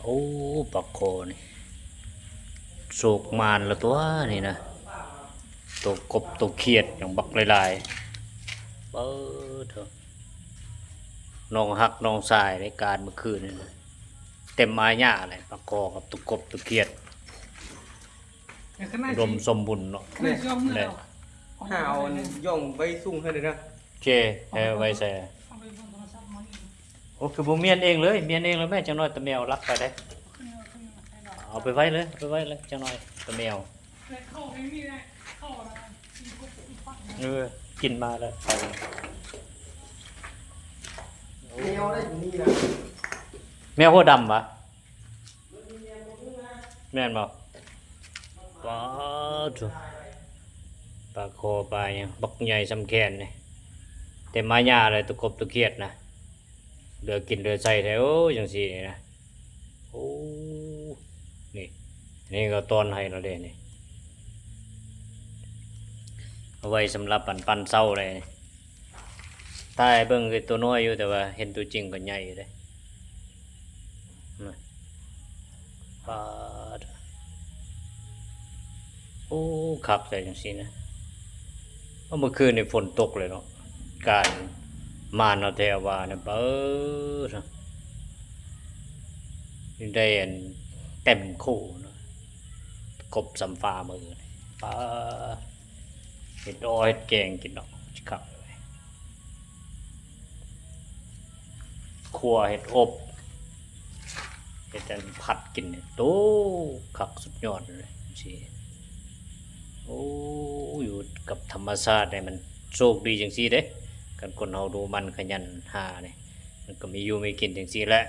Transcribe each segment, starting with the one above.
ໂອ້ ປາຄໍນີ້ ໂຊກໝານລະຕົວະນີ້ນະ ໂຕກົບໂຕຂຽດຫຍັງບັກຫຼາຍໆ ເປີດເຖາະ ນ້ອງຮັກນ້ອງຊາຍໃນການມື້ຄືນນີ້ນະ ເຕັມອາຍາແຫຼະ ປາຄໍກັບໂຕກົບໂຕຂຽດ ອຸດົມສົມບູນເນາະ ແມ່ນ ຫາເອົາອັນ ຍ່ອງໄວ້ສູງໃຫ້ເດີນະ ໂອເຄ ໃຫ້ໄວ້ໃສ່ ໂອ້ ຄືບໍ່ມ້ຽນເອງເລີຍ ມ້ຽນເອງແລ້ວແມ່ ຈັກໜ້ອຍຕາແມວລັກໄປເດ້ ເອົາໄປໄວ້ເລີຍ ເອົາໄປໄວ້ເລີຍ ຈັກໜ້ອຍຕາແມວ ເອີ ກິນມາແລ້ວ ແມວໄດ້ຢູ່ນີ້ນະ ແມວຫົວດຳຫວາ? ແມ່ນບໍ່? ປາດໂທ້ ປາຄໍປາຫຍັງ ບັກໃຫຍ່ສ່ຳແຂນນີ້ ເຕັມອາຍາເລີຍ ຕະກົບຕະຂຽດນະ ເຫຼືອກິນເຫຼືອໃຊ້ແທ້ ໂອ້ ຈັ່ງຊີ້ນີ້ນະ ໂອ້ ນີ້ ນີ້ກໍຕ້ອນໃຫ້ແລ້ວເດ້ນີ້ ເອົາໄວ້ສຳລັບອັນປັນເຊົາເດ້. ຖ່າຍເບິ່ງຄືຕົວນ້ອຍຢູ່ ແຕ່ວ່າເຫັນຕົວຈິງກໍໃຫຍ່ຢູ່ເດ້ ປາດ ໂອ້ ຄັກແທ້ຈັ່ງຊີ້ນະ ເມື່ອຄືນນີ້ຝົນຕົກເລີຍເນາະ ການມານເຮົາແທ້ວ່ານະ ປາດ ໄດ້ອັນເຕັມຄູ່ເນາະ ກົບສ່ຳຟ້າມື້ ປາດ. ເຮັດອໍເຮັດແກງກິນເນາະ ຊິຄັກເລີຍ ຂົ້ວເຮັດອົບ ເຮັດອັນຜັດກິນນີ້ ໂຕ ຄັກສຸດຍອດເລີຍ ໂອ້ ຢູ່ກັບທຳມະຊາດນີ້ມັນໂຊກດີຈັ່ງຊີ້ເດ້ ຄັນຄົນເຮົາດຸໝັ່ນຂະຫຍັນຫານີ້ ມັນກໍມີຢູ່ມີກິນຈັ່ງຊີ້ແຫຼະ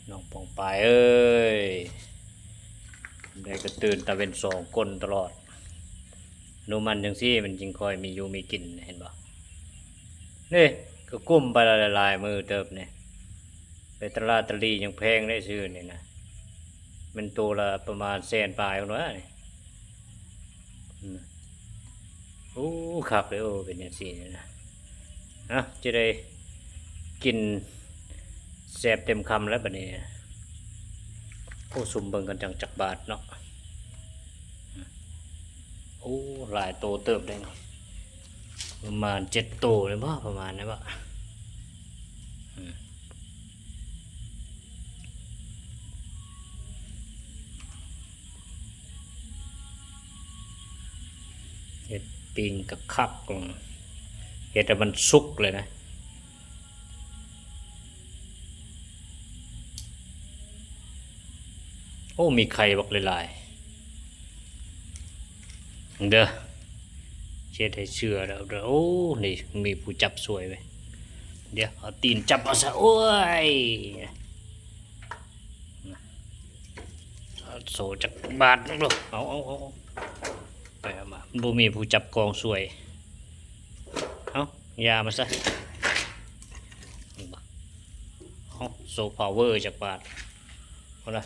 ນ້ອງປອງປາຍເອີຍ ຍາມໃດກໍຕື່ນຕາເວັນສອງກົ້ນຕະຫຼອດ. ອະນຸມັນຈັ່ງຊີ້ມັນຈຶ່ງຄ່ອຍມີຢູ່ມີກິນ ເຫັນບໍ່? ນີ້ກໍກຸ້ມໄປຫຼາຍໆມື້ເຕີບນີ້ ໄປຕະຫຼາດຕະຫຼີຍັງແພງເດ້ຊື້ນີ້ນະ ແມ່ນໂຕລະປະມານແສນປາຍພຸ້ນຫວານີ້ ໂອ້ ຄັກເດ້ ໂອ້ ເປັນຈັ່ງຊີ້ນີ້ນະ ເອົ້າ ຈະໄດ້ກິນແຊບເຕັມຄຳແລ້ວບັດນີ້ ໂອ້ ຊຸມເບິ່ງກັນຈັກ ຈັກບາດເນາະ ໂອ້ ຫຼາຍໂຕເຕີບເດ້ນີ້ ປະມານເຈັດໂຕນີ້ບໍ ປະມານນີ້ບໍ ອືມ. ເຮັດປີ້ງຄັກໆ ເຮັດໃຫ້ມັນສຸກເລີຍນະ ໂອ້ ມີໄຂ່ບັກຫຼາຍໆ ເດີ ເຮັດໃຫ້ເຊື່ອແລ້ວເດີ ໂອ້ ນີ້ມີຜູ້ຈັບຊ່ວຍເວີຍ ດຽວເອົາຕີນຈັບເອົາຊະ ໂອ້ຍ. ໂຊຈັກບາດໜຶ່ງໂລດ ເອົາ ເອົາ ເອົາ ເອົາ ໄປເອົາມາ ບໍ່ມີຜູ້ຈັບກອງຊ່ວຍ ເອົາ ຢາມາຊະ ເອົາ ໂຊພາວເວີຈັກບາດ ເອົາລະ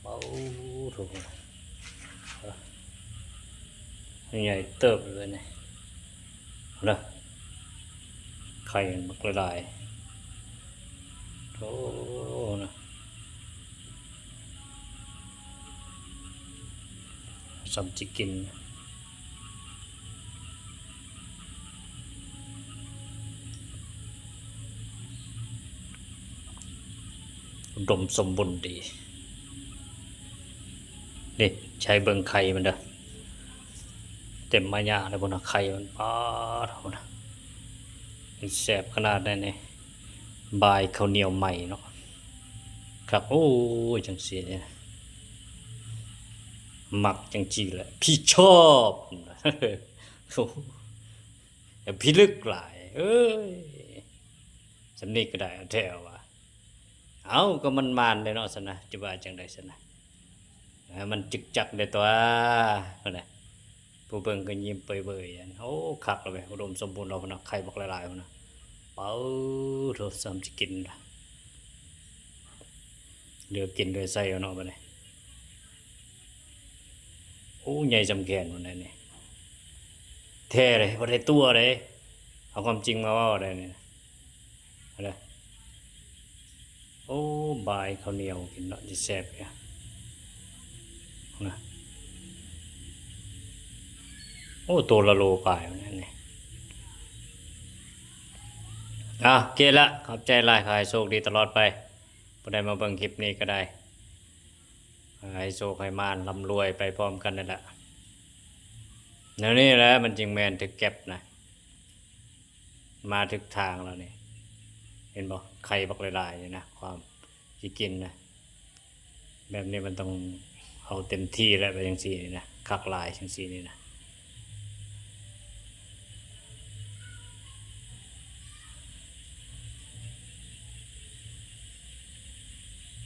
ໂອ້ໂຫ ໃຫຍ່ເຕີບເລີຍນີ້ ເດີ ໄຂ່ບັກຫຼາຍໆ ໂອ້ ນະ ສ່ຳຊິກິນ ອຸດົມສົມບູນດີ ນີ້ ໃຊ້ເບິ່ງໄຂ່ມັນເດີ ເຕັມມາຍາເລີຍພຸ້ນນະ ໄຂ່ມັນ ປາດ ພຸ້ນນະ ມັນແຊບຂະໜາດໃດນີ້ ບາຍເຂົ້າໜຽວໃໝ່ເນາະ ຄັກ ໂອ້ຍ ຈັ່ງຊີ້ນີ້ ມັກຈັ່ງຊີ້ແຫຼະ ພີ່ຊອບ ໂອ້ ແຕ່ພິລຶກຫຼາຍ ເອີຍ ສ່ຳນີ້ກໍໄດ້ແທ້ຫວາ ເອົ້າ ກໍມັນໝານເດ້ເນາະຊັ້ນນະ ຈະວ່າຈັ່ງໃດຊັ້ນນະ ເອີ ມັນຈຶກຈັກເດ້ຕົວະ ພຸ້ນນະ ຜູ້ເບິ່ງກໍຍິ້ມເປີຍເບີຍ ໂອ້ ຄັກແລ້ວເວີຍ ອຸດົມສົມບູນແລ້ວພຸ້ນນະ ໄຂ່ບັກຫຼາຍໆ ພຸ້ນນະ ປາດໂທ້ ສ່ຳຊິກິນ ເຫຼືອກິນເຫຼືອໃຊ້ເນາະບັດນີ້ ໂອ້ ໃຫຍ່ສ່ຳແຂນພຸ້ນໃດນີ້ ແທ້ເດ້ ບໍ່ໄດ້ຕົວະເດ້ ເອົາຄວາມຈິງມາເວົ້າໄດ໋ນີ້ ເອົາເດີ ໂອ້ ບ ປາຍເຂົ້າໜຽວກິນເນາະ ຊິແຊບຢູ່ນະ. ໂອ້ ໂຕລະໂລປາຍມັນນີ້. ອ່າ ໂອເຄລະ ຂອບໃຈຫຼາຍ ຂໍໃຫ້ໂຊກດີຕະຫຼອດໄປ. ຜູ້ໃດມາເບິ່ງຄລິບນີ້ກໍໄດ້ ໃຫ້ໂຊກໃຫ້ໝານ ລ່ຳລວຍໄປພ້ອມກັນນັ້ນແຫຼະ. ແນວນີ້ແຫຼະມັນຈຶ່ງແມ່ນຖືກແກັບນະ. ມາຖືກທາງແລ້ວນີ້ ເຫັນບໍ່? ໄຂ່ບັກຫຼາຍໆນີ້ນະ ຄວາມຊິກິນນະ. ແບບນີ້ມັນຕ້ອງເອົາເຕັມທີ່ແຫຼະ ໄປຈັ່ງຊີ້ນີ້ນະ ຄັກຫຼາຍຈັ່ງຊີ້ນີ້ນະ.